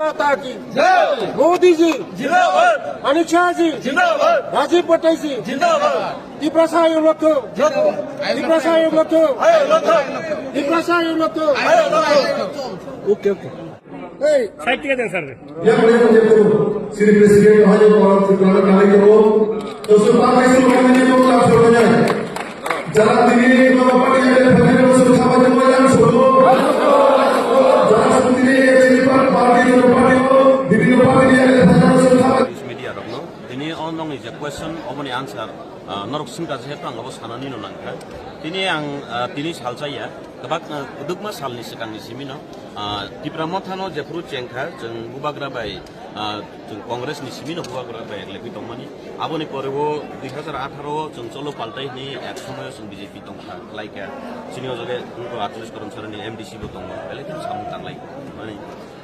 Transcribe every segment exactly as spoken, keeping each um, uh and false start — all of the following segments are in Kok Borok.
माता की जय। मोदी जी जिंदाबाद। अमित शाह जी जिंदाबाद। राजीव पटेल जी जिंदाबाद। तिप्रसा आयोग लक्ष्य। तिप्रसा आयोग लक्ष्य। तिप्रसा आयोग लक्ष्य। OK, OK। Side থেকে দেন sir. Yang boleh menyentuh sini presiden hanya orang sekolah kali ke. Terus pakai semua ini pun tak sebenarnya. Jara tini Bapak Pati yang ada pada musuh sama semua yang suruh. Jara tini yang jadi Pak Pati itu Pati, di bini Pati yang ada pada musuh sama. Media rokno tini o nongni je question oboni answer, ah, norok singka je hetu ang abo sanani no nangkha. Tini ang, ah, tini salsa ya kebak, ah, kedukma salni sekanni simino, ah, Tipra Mothano jephuru chengkha chwng bubagra bai, ah, chwng Congress ni simi no bubagra bai lephi tongmani. Aboni pore o dui hazar atharo o chwng cholo paltai hwnwi ek somoyo chwng B J P tongkha, khlaikha. Chini o jaga wngkha atris Karamsari ni M D C bo tongo, belai kheno samung tanglai mani.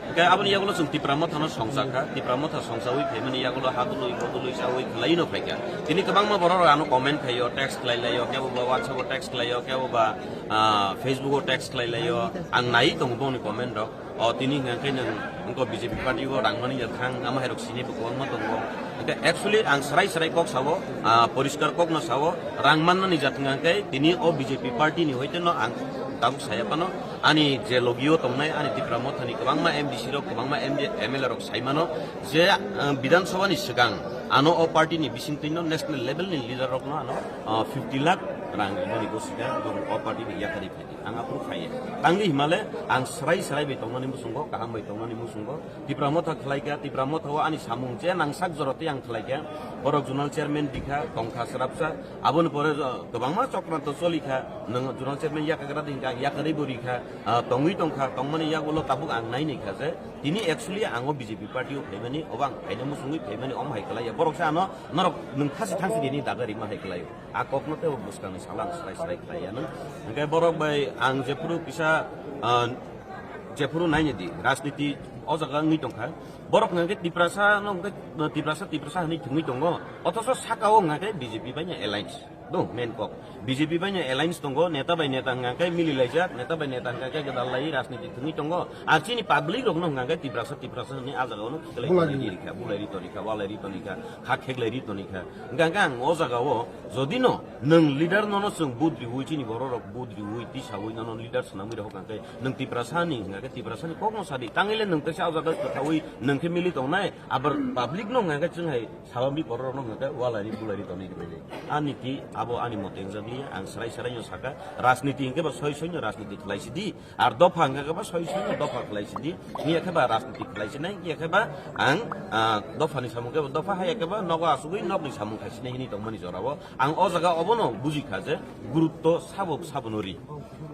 Hwnkhe aboni yagulo chwng Tipra Mothano songchakha, Tipra Motha songchawi phaimani yagulo ha dului, bo dului, chawi khwlai no phaikha. Tini kwbangma borok rok ano comment khaio, text khlai laio, kebo ba WhatsApp o text khlaio, kebo ba, ah, Facebook o text khlai laio. Ang nai tongo boni comment rok. O tini hwnkha khe nwng wngkha B J P party o rang mani jak thang, ama hai rok sini bo kwbangma tongo. Hwnkhe actually ang srai srai kok sao, ah, poriskar kok no sao, rang mannani jak hwnkha khe tini o B J P party ni hoite no ang tabuk saya phano, ani je logi o tongnai ani Tipra Motha ni kwbangma M D C rok, kwbangma M D, M L A rok sai mano je, ah, Bidhan Sabha ni swkang ano o party ni bising twi no national level ni leader rok no ano, ah, fifty lakh rang rimani go sika o party ni yakarwi phai. Ang aphuru khaiya. Tangdi himale, ang srai srai bai tongnani musungo, kaham bai tongnani musungo. Tipra Motha khlaikha, Tipra Motha o ani samung je nangsak jora tei ang khlaikha. Borok zonal chairman bikha, tongkha srapsa. Aboni pore jo-, kwbangma chokranto cholikha. Nwng zonal chairman yakagra di hwnkha, ang yakarwi bo rikha. Ah, tongwi tongkha, tongmani yagulo tabuk ang nainai kha je. Tini actually ang o B J P party o phaimani, obo ang phaina musungwi phaimani, omo hai khlaiya. Borok se ano, norok nwng thasi thangsi dini daga rima hai khlaio. A kokno tei bo bwskangni salo ang srai srai khlai ya nw. Hwnkhe borok bai ang jephuru kisa, ah, jephuru naini di rajniti o jaga wngwi tongkha. Borok hwnkhe Tiprasa no hwnkhe Tiprasa, Tiprasa hwnwi thwngwi tongo. Othoso saka o hwnkhe B J P bai no alliance. No, main kok. B J P bai no alliance tongo, neta bai neta hwnkhe mili laijak, neta bai neta hwnkhe gwdal lai rajniti thwngwi tongo. Ar chini public rok no hwnkhe Tiprasa, Tiprasa hwnwi a jaga o no khiklai Bulai tonwi ri. Rikha, bulai ri tonikha, walai ri tonikha, kha kheklai ri tonikha. Hwnkhe ang o jaga o Jodi no nwng leader nono chwng vote riwi, chini borok rok vote riwi, tisawi nono leader swnamwi rok hwnkhe nwng Tiprasa ni hwnkhe Tiprasa ni kok no sadi. Tangwi le nwng teisa o jaga kwthawi nwng khe mili tongnai, abar public no hwnkhe chwng hai sabamni borok rok no hwnkhe walai ri bulai ri tonwi rwbaidi. Ani ti abo ani mote wngjakliya, ang srai srai no saka, rajniti hwnkhe bo soi soi no rajniti khlai sidi. Ar dopha hwnkha khe ba soi soi no dopha khlai sidi, hiya khe ba rajniti khlai sinai, hiya khe ba ang, ah, dopha ni samung khe ba dopha, haya khe ba nogo asugwi nokni samung khai sinai hinwi tongmani jorao ang o jaga obono buji kha je gurutto sabo sabo no ri.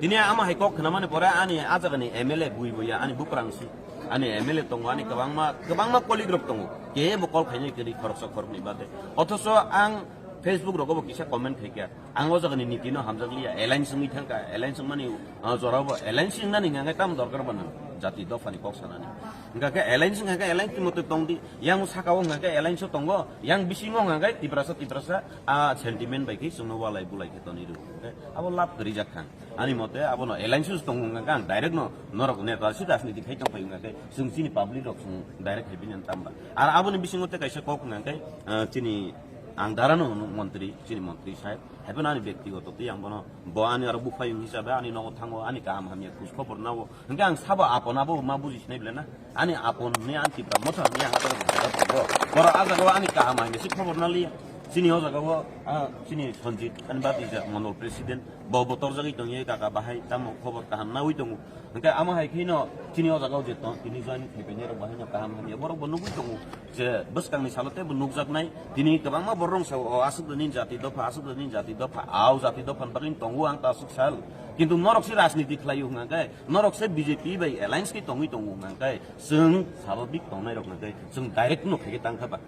Tini ama hai kok khna mani pore ani a jaga ni M L A bui buya ani buprang si, ani M L A tongo, ani kwbangma, kwbangma colleague rok tongo, kebo call khainai kwrwi khoroksa khoroknwi bade. Othoso ang Facebook rogo bo kisa comment khai kha. Ang o jaga ni niti no hamjak liya, alliance wngwi thang kha, alliance wngmani, ah, jora bo alliance wngnani hwnkha khe tamo dorkar bo nang jati dopha ni kok sanani. Hwnkha khe alliance wngkha khe alliance ni mote tong di, yang saka o hwnkha khe alliance o tongo, yang bisingo hwnkha khe Tiprasa, Tiprasa, ah, sentiment bai khe chwngno walai bulai khe tonwi rw. Hwnkhe abo lab kwrwi jak kha. Ani mote abono alliance o tongo hwnkha khe ang direct no norok neta si rajniti khai tong phai hwnkha khe chwng chini public rok chwng direct khai bini tamba. Ar aboni bisingo tei kaisa kok hwnkha khe, ah, chini ang dara no hwno montri, chini montri saheb. Haiphano ani bektigoto tei ang bono, bo ani aro buphayung hisabe ani nogo thango, ani kaham hamya khoj khobor nao. Hwnkhe ang sabo apon abo ma buji sinai bele na? Ani apon ni ang Tipra Motha ni ang abo tongo. Borok a jaga o ani kaham hamya se khobor na liya. Chini o jaga o, ah, chini Sanjit ani bati jak Mandal President, bo bo torjagwi tongye kaka bahai tamo khobor kaham nawi tongo. Hwnkhe amo hai kheno chini o jaga o je tong, tini join khaipainai rok bahai no kaham hamya borok bo nugwi tongo. Je bwskangni salo teibo nukjaknai, tini kwbangma borok rok sao, o aswk rwni jati dopha, aswk rwni jati dopha, a o jati dopha ni bagwi tongo ang ta aswk sal. Kintu norok se rajniti khlai o hwnga khe, norok se B J P bai alliance khe tongwi tongo hwnga khe, chwng sababik tongnai rok hwnga khe, chwng direct no khaikhe tang kha ba.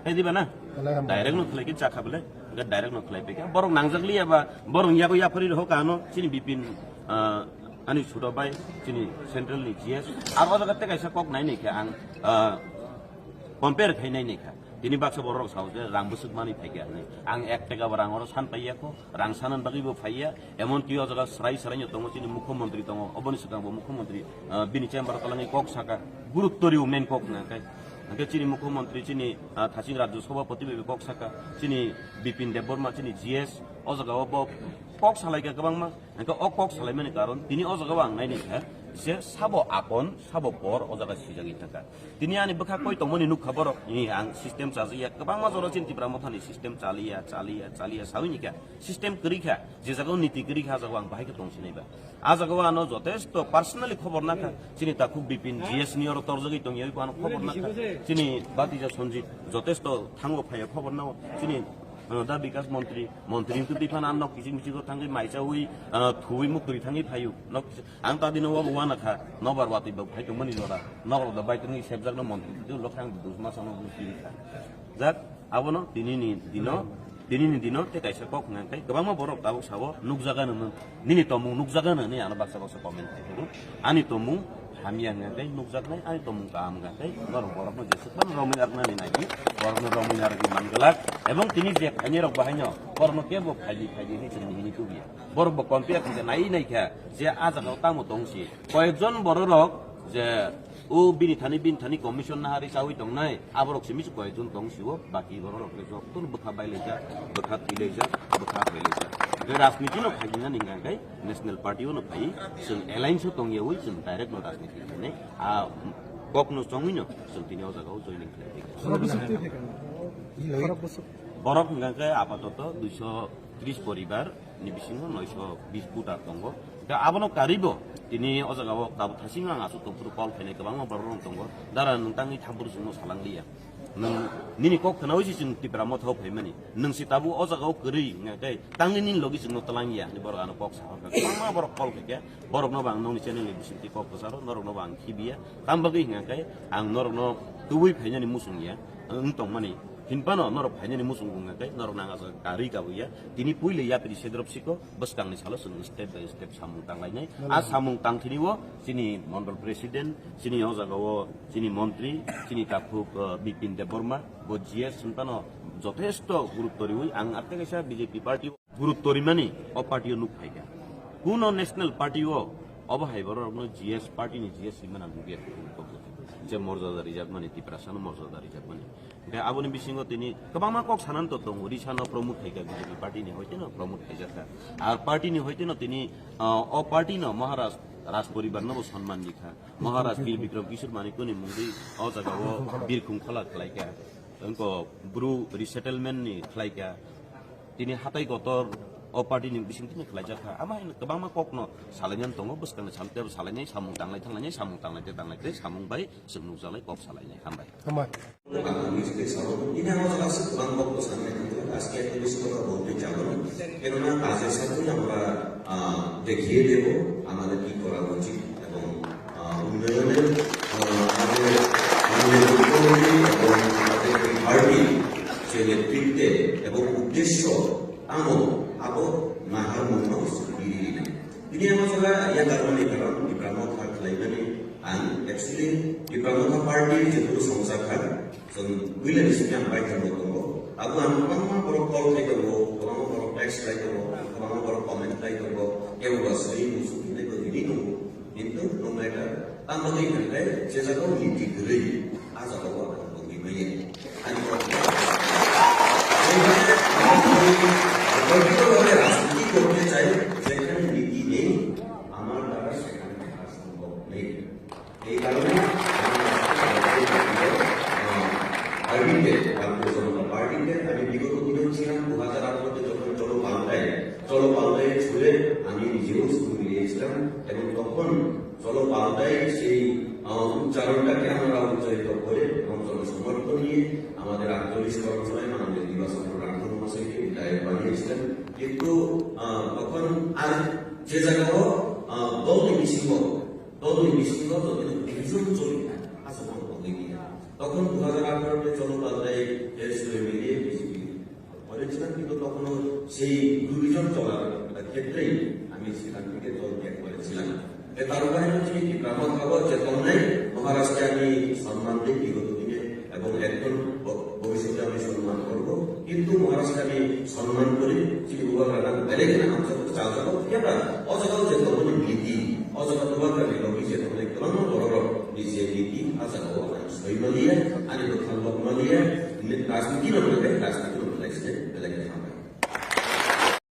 Khe diba na? Belai hambai. Direct no khlai khe cha kha bele, hwnkhe direct no khlai phi khe. Borok nangjak liya ba, borok yago yaphari rw kha ano, chini Bipin, ah, ani sudo bai, chini central ni G S. Aro o jaga tei kaisa kok nai nai khe ang, ah, compare khai nai nai kha. Tini baksa borok rok sao je rang bwswk mani phai khe hinwi. Ang ek taka bo rang oro san pai ya kho, rang sanan bagwi bo phai ya. Emon ki o jaga srai srai no tongo, chini mukhyamantri tongo, oboni swkang bo mukhyamantri, ah, bini chamber o twlangwi kok saka, gurutto rio main kok hwnka khe. Hwnkhe chini mukhyamantri chini, ah, thaching rajyo sabhapati bai bo kok saka, chini Bipin Debbarma chini G S o jaga o bo kok salai kha kwbangma. Hwnkhe o kok salaimani karon tini o jaga o ang nai nai kha je sabo apon, sabo por o jaga swijagwi thangkha. Tini ani bwkha koi tongmani nukha borok, ni ang system chajak ya, kwbangma jora chini Tipra Mothani system chaliya, chaliya, chaliya sawi ni kha, system kwrwi kha, je jaga o niti kwrwi kha, a jaga o ang bahai khe tong sinai ba. A jaga o ano jotesto personally khobor nakha, chini takhuk Bipin G S ni oro torjagwi tongya, oi ko ano khobor nakha, chini Batija Sanjit jotesto thango phaiya khobor nao, chini, uh, da Bikas Montri, Montri wngtwi phano ano nok kiching kiching o thangwi maichawi, uh, thuwi muktwi thangwi phaio, nok kiching, ang ta dino o uana kha, nobar watwi bo phai tongmani jora, nok rok da bai tongwi sepjakno Montri twi ulo kha ang dusma sano ulo kiri kha. Jak, abono tini ni dino, tini ni dino tei kaisa kok hwnka khe kwbangma borok tabuk sao nukjagano, nini tomung nukjagano hinwi ano baksa baksa comment khai phuru. Ani tomung hamya hwnka khe nukjaknai, ani tomung kaham hwnka khe norok borokno jeswk phano romwi narwknani nai di, borokno romwi narwgwi manglak, ebong tini je phainai rok bahaino borokno kebo phaidi phaidi hinwi chwng hini tubuya. Borok bo compare khe nai nai kha je a jaga o tamo tong si. Koyekjon borok rok je o bini thani, bini thani commission nahari chawi tongnai, aborok simi se koyekjon tong sio, baki borok rok jotono bwkha bailaijak, bwkha twilaijak, bwkha bailaijak. Je rajniti no khaijinani hwnka khe national party o no phai, chwng alliance o tongyawi chwng direct no rajniti khainai. A kok no chongwi no chwng tini o jaga o joining khlai. Borok hwnka khe apatoto duiso tris poribar ni bisingo noisho bis voter tongo. Hwnkhe abono karwi bo tini o jaga o tabuk thasing ang aswk tongphuru call khainai kwbangma borok rok tongo. Dara nwng tangwi thampuru chwngno salang liya. Nwng nini kok khnaui se chwng Tipra Motha o phaimani. Nwng se tabuk o jaga o kwrwi hwnka khe tangwi nini logi chwngno twlang ya hinwi borok ano kok saharkha. Kwbangma borok call khaikha. Borokno bo ang nokni channel ni bisingtwi kok kwcharo, norokno bo ang khibiya. Tamo bagwi hwnka khe ang norokno tubui phainani muchung ya. Wng tongmani. Hinphano norok phainani muchung wngkha khe norok nang aswk karwi kabuya. Tini puila yapri sedrop siko bwskangni salo chwng step by step samung tanglainai. A samung tangthini o chini mondol president, chini o jaga o chini montri, chini takhuk, uh, Bipin Debbarma, bo G S hinphano jothesto gurutto riwi ang atte kaisa B J P party o gurutto rimani o party o nuk phaikha. Kuno national party o obo hai borokno G S party ni G S rimani ang nukya. Je morjada rijakmani, Tiprasano morjada rijakmani. Hwnkhe aboni bisingo tini kwbangma kok sanani to tongo. Risano promote khaikha B J P party ni hoiteno promote khaijakha. Ar party ni hoiteno tini, ah, o party no Maharaj Raj poribar no bo sonman rikha. Maharaj Bir Bikram Kishore Manikya ni mungwi o jaga o birkhung khola khlaikha. Wngko bru resettlement ni khlaikha. Tini hatai kotor o party ni bising tini khlaijakha. Ama hai kwbangma kokno salainani tongo, bwskangni samung tei salainai, samung tanglai thanglainai, samung tanglai tei tanglai tei samung bai chwng nukjalai kok salainai. Hambai. Hambai. Ang nini site sao, ini ang jaga se kwbang kok bwsang nai thangkha, আজকে এত বেশি কথা বলতে যাব না। কেননা কাজের সাথেই আমরা, আহ, দেখিয়ে দেব আমাদের কি করা উচিত এবং, আহ, উন্নয়নের, আহ, আমাদের মাননীয় মুখ্যমন্ত্রী এবং আমাদের এই পার্টি যে নেতৃত্বে এবং উদ্দেশ্য, amo abo nahar mungno sugiri na. Ini amo jaga ya karmani karon, di karmo thar khlaimani ang actually di karmo party je guru songsa khan, Chwng builani simi ang bai thangbo tongo. Abo ang kwbangma borok call khai tongo, kwbangma borok text khai tongo, kwbangma borok comment khai tongo, kebo ba swi muchung hinwi bo hini tongo. Kintu no matter, tamo twi hwnkhai je jaga o niti kwrwi, a jaga o ang tongwi manya. Ani borok, আমি রাজনীতি করতে চাই, যেখানে নীতি নেই, আমার দ্বারা সেখানে থাকা সম্ভব নেই। এই কারণে আমি আজকে ভারতীয় জনতা পার্টিতে, আহ, পার্টিতে আমি বিগত দিনেও ছিলাম, দু হাজার আঠারোতে যখন চলো পাল্টাই, চলো পাল্টাই ছুড়ে আমি নিজেও ছুড়ে বেরিয়েছিলাম এবং তখন চলো পাল্টাই সেই, আহ, উচ্চারণটাকে আমরা উচ্চারিত করে এবং জনসমর্থন নিয়ে আমাদের আটচল্লিশ কর্মসূচিতে মাননীয় দিবাচন্দ্র রামধন মহাশয়কে বিধায়ক বানিয়েছিলেন। কিন্তু, আহ, তখন আর Je jagao, ah, dolni bisingo, dolni bisingo jodi division choli kha, aswk no tongwi kha. Tokhon dui hajar atharo ni cholo balai, eh, soi milie B J P. Kore chilang kintu tokhono sei division cholar khetrei ami chilang theke dol tek kore chilang. Te taro bahai no chini Tipra Motha bo je tongnai Maharaj ke ami sonman dei bigoto dine ebong ekhon bo-, bhobishote ami sonman korbo. Kintu Maharaj ke ami sonman kori, chini bubagra nang belai kheno hamjak chajak, phiya ba o jaga o je tongmani niti, o jaga bubagra ni logi je tongnai kwbangma borok rok ni je niti, a jaga o ang soi maliya, ani bwkhang lok maliya, rajniti no maliya, rajniti no maliya, belai kheno hambai.